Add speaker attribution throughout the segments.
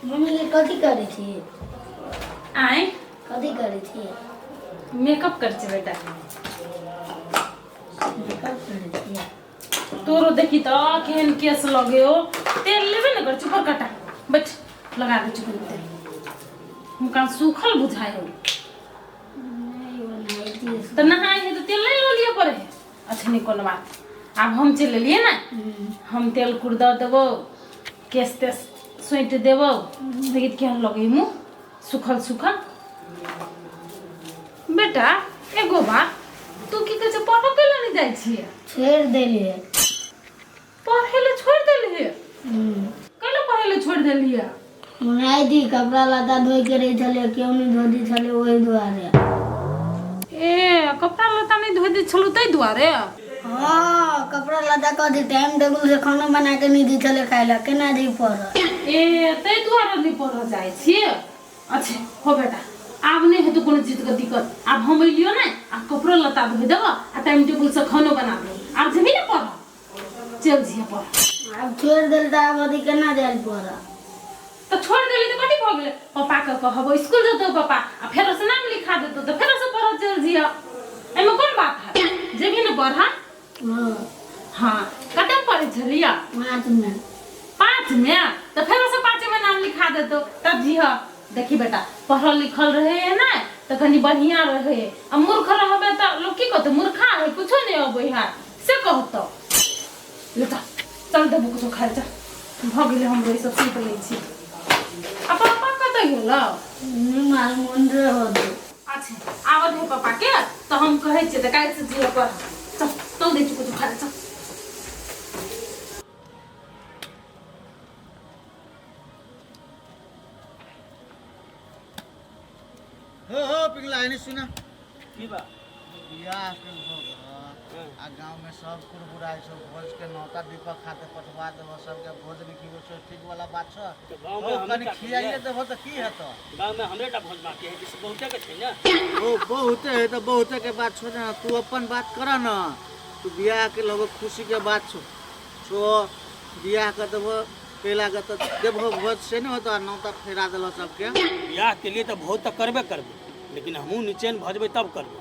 Speaker 1: Mummy के कथी करै छी?
Speaker 2: आय?
Speaker 1: कथी करै छी?
Speaker 2: मेकअप कर छै बेटा।
Speaker 1: मेकअप करै छी?
Speaker 2: तोरो देखी तऽ केहन केस लगे हो। तेल लेबे ने कर, चुपर कटा बैठ, लगा दे चुपर तेल। मुकान सूखल बुझाय हो।
Speaker 1: नहि, ओनाहिते।
Speaker 2: तऽ नहाय है तऽ तेल नहीं लऽ लिअ पड़े है। अच्छा, नहीं कोनो बात, आब हम चलि एलियै ने। हम तेल कुर दऽ देबौ, केस तेस सोंटि देबौ। देखी तऽ केहन लगै मुँह सूखल सूखल। बेटा, एगो बात, तू की कहै छै, पढ़ऽ कैला नहि जाइ छियै?
Speaker 1: छोड़ि देलियै।
Speaker 2: पढ़ै लए छोड़ि देलियै? कैला पढ़ै लए छोड़ि देलियै?
Speaker 1: ओनाहिते कपड़ा लत्ता धोइके रहै छलै, केओ नहि धो दै छलै, ओहि दुआरे।
Speaker 2: ए, कपड़ा लत्ता नहि धोइ दै छलहुँ ताहि दुआरे?
Speaker 1: हँ, कपड़ा लत्ता कथी, टाइम टेबुल से खाना बना के नहि दै छलै खाय लए, केना जइ पढ़ऽ?
Speaker 2: ए, ताहि दुआरे नहि पढ़ऽ जाइ छियै। अच्छा हो बेटा, आब नहि हेतौ कोनो चीजके दिक्कत। आब हम एलियो ने, आ कपड़ो लत्ता धोइ देबऽ आ टाइम टेबुल से खानो बना देबो। आब जेबही ने पढ़ऽ? चल जिहे पढ़।
Speaker 1: आब छोड़ि देल तऽ आब अथी केना जायल पढ़ऽ?
Speaker 2: तऽ छोड़ि देली तऽ कथी भऽ गेलै? पप्पाके कहबो, स्कूल जेतौ पप्पा आ फेरो से नाम लिखा देतौ, तऽ फेरो से पढ़ऽ चलि जिह। एहिमे कोन बात है? जेबही ने पढ़ऽ?
Speaker 1: हँ।
Speaker 2: हाँ, कते पढ़ै छलियै?
Speaker 1: 5 मे।
Speaker 2: 5 मे? तऽ फेरो से 5 मे नाम लिखा देतौ, तब जिह। देखी बेटा, पढ़ल लिखल रहे है ने तऽ कनि बढ़िया रहे है, आ मूर्ख रहबे तऽ लोग की कहतौ? मूर्खा है, कुछो नहीं अबै है से कहतौ। ले चल, चल देबो कुछो खाइ, चल। भऽ गेलै हमरो, ई सब सुति लै छी। आ पापा कतऽ गेलौ?
Speaker 1: नहि मालूम, ओनरे होतै।
Speaker 2: अच्छा, आबऽ दे पापा के तऽ हम कहै छियै, तऽ काल्हि से जिह पढ़। चल, चल दै छी कुछो खाइ, चल।
Speaker 3: हो हो पिंगला, एने सुना।
Speaker 4: की बा?
Speaker 3: बियाह के भऽ गेल आ गाँव में सब कुरबुराइ सब भोज के नौता दीपक खाते पठवा देबो, सबके भोज नहीं खिबो छो, ठीक वाला बात छो?
Speaker 4: तऽ गाँव में
Speaker 3: ओ
Speaker 4: हमरे
Speaker 3: कनि
Speaker 4: टा
Speaker 3: खियाइए देबो तऽ की हेतो?
Speaker 4: गाँव में हमरे टा भोज बाकी है कि बहुते के छै ने?
Speaker 3: ओ बहुते है तऽ बहुते के बात छो ने, तू अपन बात कर न। तू बियाह के लगो खुशी के बात छो छो, बियाह के देबो कैला के तऽ देबो भोज से ने होतो, आ नौता फेरा देलो सबके।
Speaker 4: बियाह के लिए तऽ भोज तऽ करबे करबै, लेकिन हमहूँ निचेन भऽ जेबै तब करबै।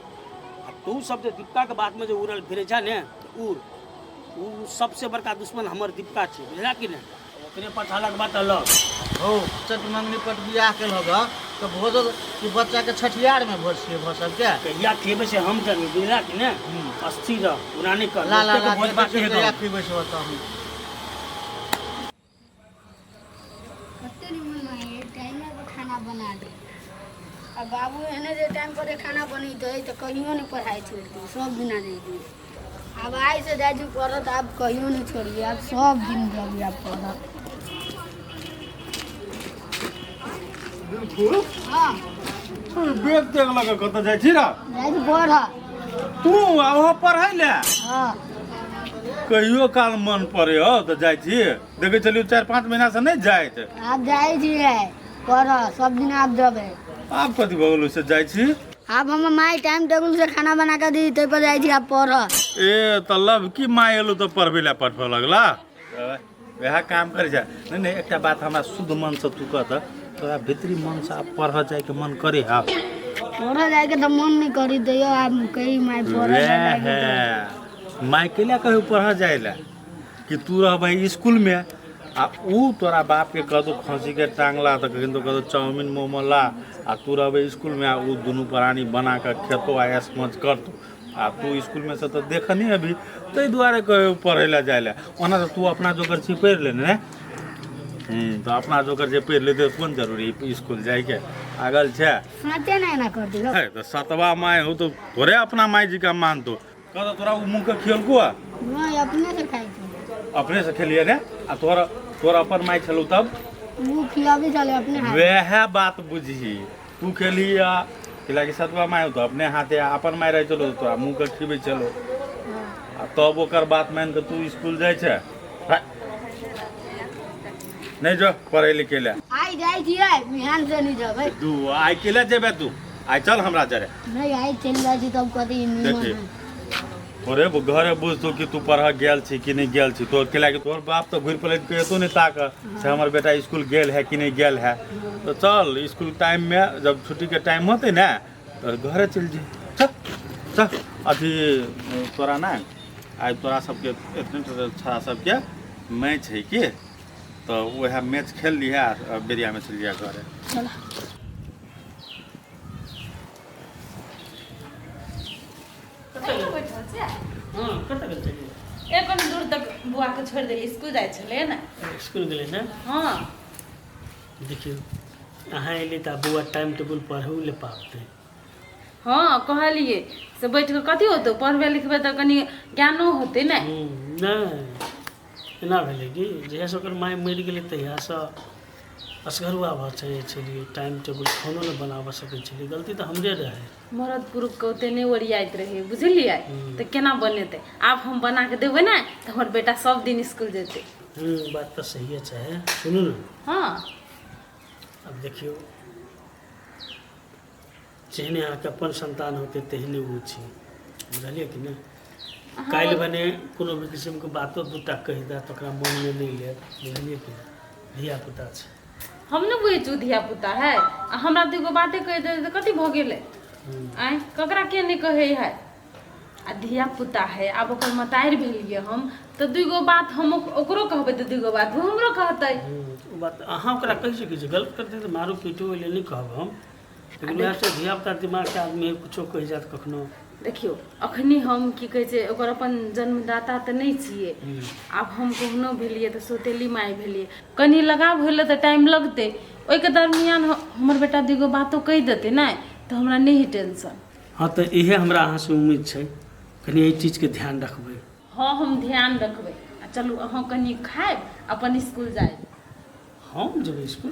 Speaker 4: आ तू सब जे दीपिकाके बातमे जे उड़ल फिरै छह ने, तऽ उड़। ओ सबसे बड़का दुश्मन हमर दीपिका छै, बुझला कि नहि? ओकरे पाछा लगबा तऽ लग।
Speaker 3: हौ, चट मंगनी पट बियाह के लग तऽ भोज कि बच्चा के छठियार में भोज छियै भऽ सबके?
Speaker 4: कहिया खेबै से हम जानबै, बुझला कि नहि? अस्थिर रह, ओना नहि कर।
Speaker 3: ला ला
Speaker 4: बहुते
Speaker 3: ला
Speaker 4: के भोज बाकी है
Speaker 3: कहिया
Speaker 4: गाँव में।
Speaker 3: खिबै छौ तऽ हम?
Speaker 1: कते निमन है, टाइम पर खाना बना दे। आ बाबू एहने जे टाइम पर खाना बनेतै तऽ कहियो नहि पढ़ाइ छोड़तै, सब दिना जैतै। आब आइ से जाइ छी पढ़त, आब कहियो नहि छोड़ियै, आब सब दिन जब आब पढ़त।
Speaker 5: बिल्कुल।
Speaker 1: हँ।
Speaker 5: बैग तेग लऽ कऽ कतऽ जाइ छी रा?
Speaker 1: जाइ छी पढ़ऽ।
Speaker 5: तू आ वहाँ पढ़ै ले?
Speaker 1: हँ।
Speaker 5: कहियो काल मन पड़े हो तऽ जाइ छी। देखै छलियौ 4-5 महीना से नहि जाइत।
Speaker 1: आब जाइ छियै पढ़ऽ, सब दिन आब जबै।
Speaker 5: आब कथी भऽ गेलौ से जाइ छी?
Speaker 1: आब हमर my time table से खाना बना कऽ दी, ताहि पर जाइ छी आब पढ़ऽ।
Speaker 5: ए, तऽ लब की माय एलौ तऽ पढ़बै लए पठबऽ लगला, वएह काम करै छै। नहि नहि, एकटा बात हमरा शुद्ध मनसँ तू कह तऽ, तोरा भीतरी मनसँ आब पढ़ऽ जाइके मन करे हँ?
Speaker 1: पढ़ऽ जाइके तऽ मन नहि करी दैयो, आब कही माय पढ़ऽ
Speaker 5: वएह
Speaker 1: जाइके
Speaker 5: है
Speaker 1: तऽ।
Speaker 5: माय कैला कहियो पढ़ऽ जाय लए कि तू रहबै स्कूलमे आ ऊ तोरा बापके कहतो खस्सीके टांग ला तऽ कखन तो कहतो चाउमिन मोमो ला, आ तू रहबै स्कूलमे आ ऊ दुनू प्राणी बना कऽ खेतो आ ऐश मौज करतो, आ तू स्कूलमे से तऽ देख नहीं अभी, ताहि दुआरे कहियो पढ़ै लए जाय लए। ओना तऽ तू अपना जोगर छी पढ़ि ले ने। तऽ अपना जोगर जे पढ़ि लेतै, कोन जरूरी स्कूल जाइके आगल छै?
Speaker 1: साँचे ने एना कर दियौ।
Speaker 5: है तऽ सतवा माय हो तऽ थोड़े अपना माय जी का मानतो। कह तऽ, तोरा ओ मुँहके खियलको?
Speaker 1: नहि, अपने से खाइ छी।
Speaker 5: अपने से खेलिए ने? आ तोहर तोहर अपन माय छलौ तब?
Speaker 1: ओ खियाबै छलै अपने हाथ।
Speaker 5: वएह बात बुझही, तू खेलही आ कि सतवा माय हो तऽ अपने हाथे, आ अपन माय रहै छलो तऽ तोरा मुँहके खिबै छलो, आ तब ओकर बात मानि कऽ तू स्कूल जाइ छै। है। नहि जो पढ़ै लिखै लए।
Speaker 1: आइ जाइ छियै, बिहान से नहि जेबै।
Speaker 5: दू आइ केला जेबे तू? आइ चल हमरा जरे।
Speaker 1: नहि, आइ चलि जाइ छी तब कथी निमन
Speaker 5: देखी।
Speaker 1: है।
Speaker 5: तोरे घरे बुझतौ कि तू पढ़ऽ गेल छी कि नहि गेल छी। तोर केला कि तोहर बाप तऽ घुरि पलटि कऽ एतौ नहि ताकऽ से हमर बेटा स्कूल गेल है कि नहि गेल है। तऽ चल स्कूल टाइममे जब छुट्टीके टाइम होतै ने तऽ घरे चलि जइहे। चल चल अथी तोरा ने आइ तोरा सबके एतने छड़ा सबके मैच है कि, तऽ वएह मैच खेल लिहे आ बेरियामे चलि जइहे घरे।
Speaker 2: चल बैठल छियै?
Speaker 4: हँ, कतऽ गेल छलियै?
Speaker 2: एक कनि दूर तक बौआके छोड़ि देलियै, स्कूल जाइ छलै ने।
Speaker 4: स्कूल गेलै ने?
Speaker 2: हँ।
Speaker 4: देखियौ, अहाँ एलियै तऽ बौआ टाइम टेबुल पढ़ू ले पाबतै।
Speaker 2: हँ, कहलियै से बैठ कऽ कथी होतौ, पढ़बै लिखबै तऽ कनि ज्ञानो होतै ने।
Speaker 4: नहि, एना भेलै कि जहियासँ ओकर माय मरि गेलै तहियासँ असगरुआ भऽ जाइ छलियै, टाइम टेबुल खानो नहि बनाबऽ सकै छलियै। गलती तऽ हमरे रहै।
Speaker 2: मरद पुरुषके ओते नहि ओरियाइत रहै, बुझलियै? तऽ केना बनेतै? आब हम बना कऽ देबै ने तऽ हमर बेटा सब दिन स्कूल जेतै।
Speaker 4: बात तऽ सहिए छै। सुनू ने।
Speaker 2: हँ।
Speaker 4: आब देखियौ, जेहने अहाँके अपन सन्तान होतै तेहने ओ छी, बुझलियै कि नहि? काल्हि भने कोनो भी किसिमके बातो दूटा कहि देत, ओकरा मनमे नहि लेब, बुझलियै कि नहि? धियापुता छै।
Speaker 2: हम नहि बुझै छी धियापुता है, आ हमरा दूगो बाते कहि दे तऽ कथी भऽ गेलै? आँय, ककरा के नहि कहै है? आ धियापुता है, आब ओकर मतारि भेलियै हम, तऽ दूगो बात हम ओकरो कहबै तऽ दूगो बात ओ हमरो कहतै।
Speaker 4: ओ बात अहाँ ओकरा कहि सकै छी। गलत करतै तऽ मारू पीटू, ओहि लेल नहि कहब हम, लेकिन वएह छै, धियापुता दिमागके आदमी है, कुछो कहि जायत कखनो।
Speaker 2: देखियौ, अखनी हम की कहै छै ओकर अपन जन्मदाता तऽ नहि छियै। आब हम कहुनो भेलियै तऽ सौतेली माय भेलियै। कनि लगाव होइ लए तऽ टाइम लगतै, ओहिके दरमियान हमर बेटा दूगो बातो कहि देतै ने तऽ हमरा नहि है टेंशन।
Speaker 4: हँ, तऽ इहे हमरा अहाँसँ उम्मीद छै, कनि एहि चीजके ध्यान रखबै।
Speaker 2: हँ, हम ध्यान रखबै। आ चलू, अहाँ कनि खायब, अपन स्कूल जायब।
Speaker 4: हम जेबै स्कूल?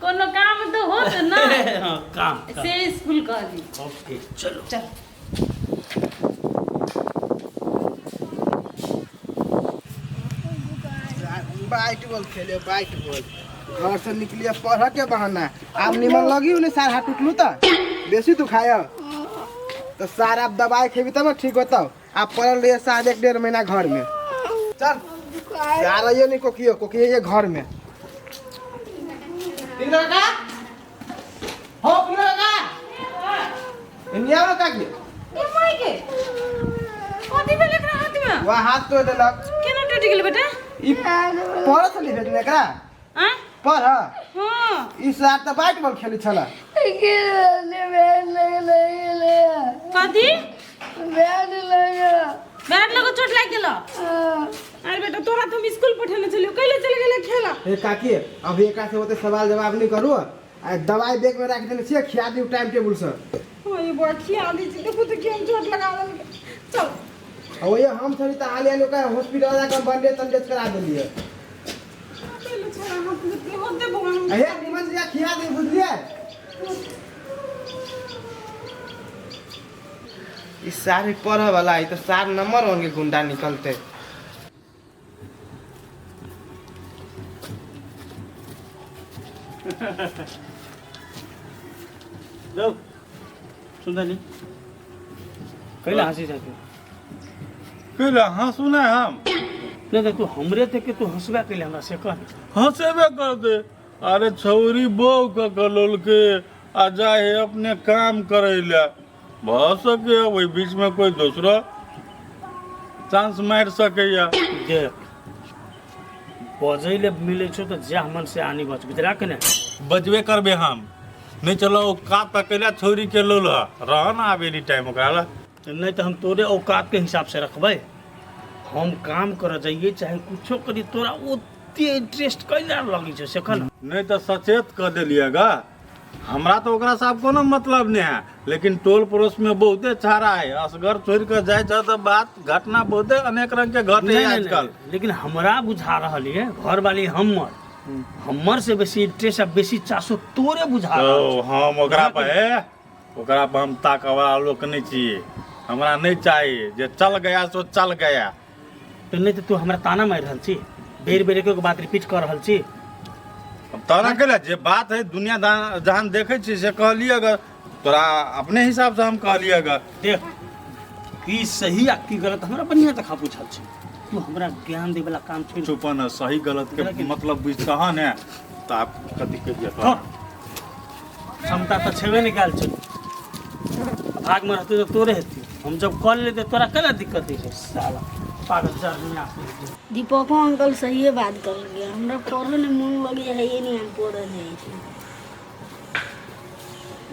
Speaker 2: कोनो काम तऽ होत ना।
Speaker 4: हँ, काम
Speaker 2: से स्कूल कहली।
Speaker 4: ओके, चलो।
Speaker 2: चल।
Speaker 6: बैट बॉल खेले, बैट बॉल। घर से निकलिए पढ़ के बहाना, आब निमन लगी उन्हें। सार हाथ टूटलू तऽ बेसी दुखाय तो सार, आप दवाई खेबी तब ना ठीक होता। आप पढ़ल रहिए सार 1-1.5 महीना घर में। चल सार, आइयो नहीं कोकियो कोकियो ये घर में। पिंगला काका हो, पिंगला काका, इन्ने आओ ना काकी।
Speaker 2: ए माय के, कथी भेल एकरा हाथ में?
Speaker 6: वह हाथ तोड़ देलक।
Speaker 2: केना टूटि गेल बेटा?
Speaker 6: ई पढ़ से नहीं भेजने एकरा।
Speaker 2: आँय?
Speaker 6: पढ़।
Speaker 2: हँ।
Speaker 6: ई सार तऽ बैट बॉल खेलै छला।
Speaker 2: कथी बैट लगो चोट लागि गेलो? अरे बेटा, तोरा तऽ हम स्कूल पठेने छलियौ, कैले चलि गेलै खेला?
Speaker 6: हे काकी, अभी एकरा से ओते सवाल जवाब नहीं करू। आ दवाई बैग में राख देने छियै, खिया दियौ टाइम टेबुल से।
Speaker 2: ओए बौआ, खिया दै छी। देखू तऽ केहन चोट लगा देलकै। चल।
Speaker 6: आ ओहे हम छली तऽ हाले हाले ओकरा हॉस्पिटल जाके बैंडेज तंडेज करा देलियै।
Speaker 2: पहिले छोड़ा हाथ में होते बौआ हम।
Speaker 6: हे निमन से खिया दे, बुझलियै? ई सारी पढ़े वाला है तो सार नंबर वन के गुंडा निकलते।
Speaker 4: जाऊ सुनता नहीं कैला हंसी जाके?
Speaker 5: कैला हंसू ना हम?
Speaker 4: नहीं तू हमरे देख के तू हंसबा कैले, हमरा से कह।
Speaker 5: हंसेबे कर दे। अरे छौरी बहू के गलोलके आ जाए है अपने काम करे ले, भऽ सके ओहि बीच में कोई दूसरा चांस मारि सकैया।
Speaker 4: देख, बजै ले मिलै छौ तऽ जह मन से आनी बच, बुझला कि नहि?
Speaker 5: बजबे करबे हम। नहीं चलो औकात तकेला छौरी के लोल रह ना, आब एनी टाइम ओकरा ला।
Speaker 4: नहीं तऽ हम तोरे औकात के हिसाब से रखबै। हम काम करऽ जाइए चाहे कुछो करी, तोरा ओते इंटरेस्ट कैला लगै छौ से कह ना।
Speaker 5: नहीं तऽ सचेत कऽ देलियै गा। हमरा तऽ ओकरा से आब कोनो मतलब नहीं है, लेकिन टोल पड़ोस में बहुते छाड़ा है, असगर छोड़ के जाए छ तऽ बात घटना बहुते अनेक रंग के घटे है आजकल।
Speaker 4: लेकिन हमरा बुझा रहल ये घरवाली हमर हमर से बेसी इंटरेस्ट आ बेसी चासो तोरे बुझा रहल
Speaker 5: तो हम ओकरा पर हे, ओकरा पर हम ताकऽ वाला लोक नहीं छियै। हमरा नहीं चाहिए, जे चल गया सो चल गया।
Speaker 4: तऽ नहि तऽ तू हमरा ताना मारि रहल छी, बेर बेर एक बात रिपीट कऽ रहल छी।
Speaker 5: अब ताना के जे बात है, दुनिया जहान देखै छी से कहलियै अगर तोरा अपने हिसाब से हम कहलियै अगर।
Speaker 4: देख, की सही आ की गलत हमरा बढ़िया जकाँ बुझल छै। तू हमरा ज्ञान दै वाला काम छोड़ि।
Speaker 5: चुप न, सही गलत के मतलब बुझतह ने तऽ आब कथी कहिए।
Speaker 4: छोड़, क्षमता तऽ छेबे नहि कयल छै। भागमे रहतै तऽ तोरे हेतै। हम जब कऽ लेबै तऽ तोरा केना दिक्कत होइ छै? साला पागल जरनिया।
Speaker 1: दीपको अंकल सहिए बात कहलकै। हमरा पढ़े में मन लगे है, ये नहीं हम पढ़े जाइ छी।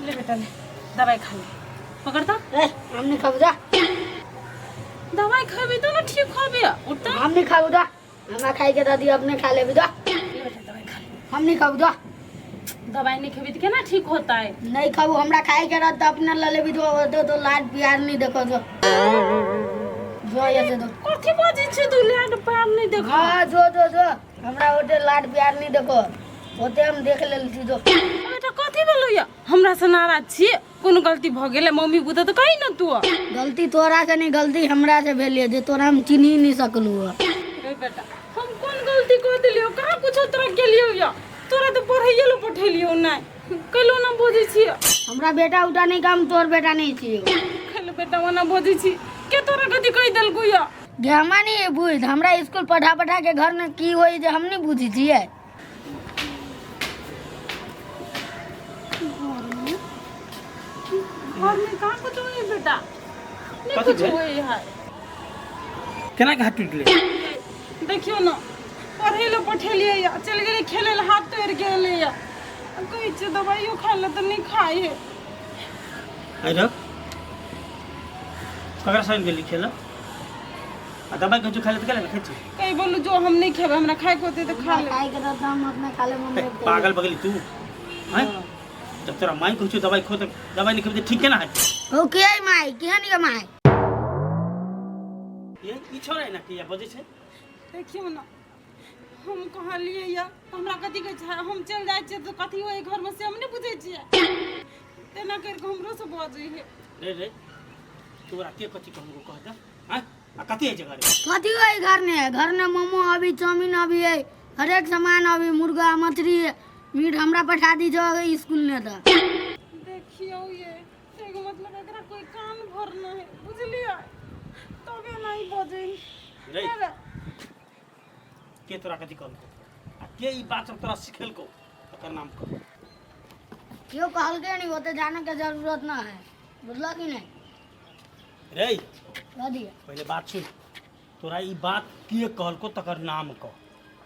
Speaker 2: ले बेटा, ले दवाई खा ले, पकड़ तो।
Speaker 1: ए, हम नहीं खाबू, जा।
Speaker 2: दवाई खेबी तो ना ठीक होबे, उठता।
Speaker 1: हम नहीं खाबू, जा। हमरा खाई के दादी अपने खा लेबी, जा।
Speaker 2: ले बेटा, दवाई खा ले।
Speaker 1: हम नहीं खाबू, जा।
Speaker 2: दवाई नहीं खेबी तो केना ठीक होता है?
Speaker 1: नहीं खाबू। हमरा खाई के रहत तऽ अपने ल लेबी। जो दो तो लाड प्यार नहीं देखो, जो जो ऐसे दो।
Speaker 2: कथी बाजै छै तू? लाड प्यार नहीं देखो?
Speaker 1: हाँ, जो जो जो हमरा ओते लाड प्यार नहीं देखो, ओते हम देख लेल छी, जो।
Speaker 2: बेटा, कथी भेलो या? हमरा से नाराज छी? कोनो गलती भऽ गेलै मम्मी बुते तऽ कही न तू।
Speaker 1: गलती तोरा से नहीं, गलती हमरा से भेल जे तोरा हम चिन्ही नहीं सकलू हँ।
Speaker 2: रे बेटा, हम कोन गलती कऽ देलियौ? कहाँ कुछो तोरा गेलियौ या? तोरा तऽ पढ़ैये लए पठेलियौ। नहि कैलो ना बजै छियै?
Speaker 1: हमरा बेटा उटा नहीं काम, तोर बेटा नहीं छियो।
Speaker 2: कैलो बेटा, ओना बजै छी? के तोरा कथी कहि देलकौ या?
Speaker 1: गे, हमरा नहीं बुझ, हमरा स्कूल पढ़ा पढ़ा के घर में की होई जे हम नहीं बुझी छियै।
Speaker 2: घर में कहाँ कुछ होई बेटा? नहीं
Speaker 4: कथी
Speaker 2: कुछ
Speaker 4: भेल?
Speaker 2: होई है।
Speaker 4: केना के हाथ टूटलै?
Speaker 2: देखियौ ने, पढ़ै लए पठेलियै या चलि गेलै खेलै लए, हाथ तोड़ि गेलै या। कहै छियै दबाइयो खाइ लए तऽ नहि खाइ है।
Speaker 4: अरे, ककरा संग गेली खेलऽ आ दबाइ कहै छौ खाइ लए तऽ केला ने खाइ छी?
Speaker 2: कहि बोलू जो, हम नहि खेबै, हमरा खाइके होतै तऽ खा लेबै।
Speaker 1: खाई के रहत हम अपने खा लेब, मम्मी।
Speaker 4: पागल बगली तू हैं? जब तोरा माई कहै छौ दबाइ खो तऽ दबाइ नहि खेबै तऽ ठीक केना हेतै?
Speaker 1: ओ के है माई? केहन के माई?
Speaker 4: ये ई छोड़ा एना किया बजै छै?
Speaker 2: देखियौ ने, हम कहलियै या तऽ हमरा कथी कहै छै? हम चलि जाइ छियै तऽ कथी होइ घरमे से हम नहि बुझै छियै। तेना करि कऽ हमरो से बजै है।
Speaker 4: रे रे, तोरा के कथी कहलको, कह दे। हैं, आ कथी होइ छै घरे?
Speaker 1: कथी होई घर में? घर में मोमो अभी, चाउमीन अभी है, हरेक सामान अभी, मुर्गा मछली मीट। हमरा पठा दी जो स्कूल में तऽ।
Speaker 2: देखियौ, ये एगो मतलब एकरा कोई कान भरना है, बुझलियै? तबे नहीं बजै।
Speaker 4: रे, के तोरा कथी कहलको आ के ई बात सब तोरा सिखेलको, तकर नाम कह।
Speaker 1: केओ कहलकै नहीं, ओते जाने के जरूरत ना है, बुझल कि नहीं?
Speaker 4: रे।
Speaker 1: कह दिए।
Speaker 4: पहिले बात सुन, तोरा ई बात के कहलको तकर नाम कह,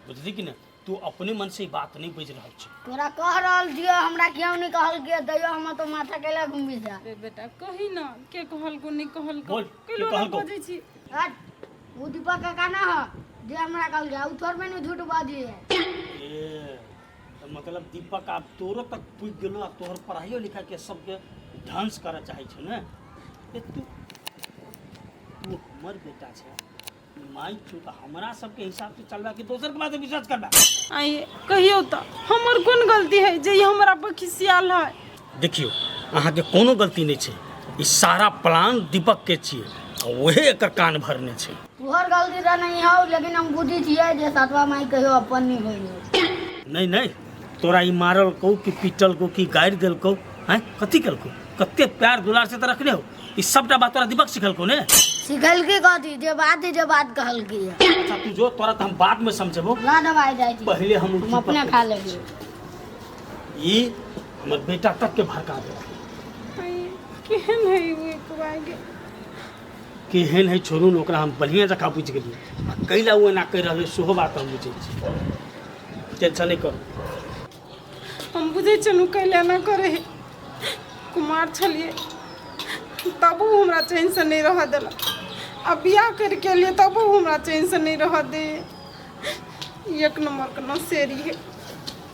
Speaker 4: बुझली कि नहि? तू अपने मन से ई बात नहीं बाजि रहल छी।
Speaker 1: तोरा कह रहल छियो, हमरा केओ नहीं कहलकै, तैयो हमर तो माथा केला घुमी जा।
Speaker 2: रे बेटा, कही ना, के कहलको नहीं कहलको?
Speaker 4: बोल, के
Speaker 2: कैलो ना
Speaker 4: कहलको?
Speaker 2: बजै छी।
Speaker 1: हट, उ दीपक काका ना ह जे हमरा कहलकै, उ थोड़बे नहीं झूठ बाजी है।
Speaker 4: ए तऽ मतलब दीपक आब तोरो तक पुगि गेलो आ तोहर पढ़ाइयो लिखाइ के सबके ध्वंस करऽ चाहै छै ने? ए, तू तू हमर बेटा छै, माइ छौ, तऽ हमरा सबके हिसाब से चलबा कि दोसर के बात विश्वास करबा?
Speaker 2: आइए कहियौ तऽ, हमर कोन गलती है जे ई हमरा पर खिसियाल है?
Speaker 4: देखियौ, अहाँके कोनो गलती नहि छै। ई सारा प्लान दीपक के छियै आ उहे एकर कान भरने छै।
Speaker 1: तोहर गलती तऽ नहीं हौ, लेकिन हम बुझी छियै जे सातवा माई कहियो अपन नहीं होइ।
Speaker 4: नहि नहि, तोरा ई मारलकौ कि पीटलकौ कि गारि देलकौ? हैं, कथी केलकौ? कते प्यार दुलार से तऽ रखने हो। ई सबटा बात तोरा दीपक सिखलकौ ने?
Speaker 1: सिखलकी कथी? जे बात है, जे बात कहलकी है।
Speaker 4: अच्छा, तू जो, तोरा तऽ हम बाद में समझेबो।
Speaker 1: ला दवाई, जाइ छी।
Speaker 4: पहिले हम
Speaker 1: हम अपने खा लेबै।
Speaker 4: ई हमर बेटा तक के भड़का देलकै।
Speaker 2: आइए, केहन है ओ एकबागे?
Speaker 4: केहन है छोड़ू ने, ओकरा हम बढ़िआँ जकाँ बुझि गेलियै आ कैला ओ एना कहि रहल है सेहो बात हम बुझै छी। टेंशन नहि करू।
Speaker 2: हम बुझै छलहुँ कैला एना करै है। कुमार छलियै तबो हमरा चैनसँ नहि रहऽ देलक, आ बियाह करिके एलियै तबो हमरा चैनसँ नहि रहऽ दे। एक नम्बरके नशेरी है।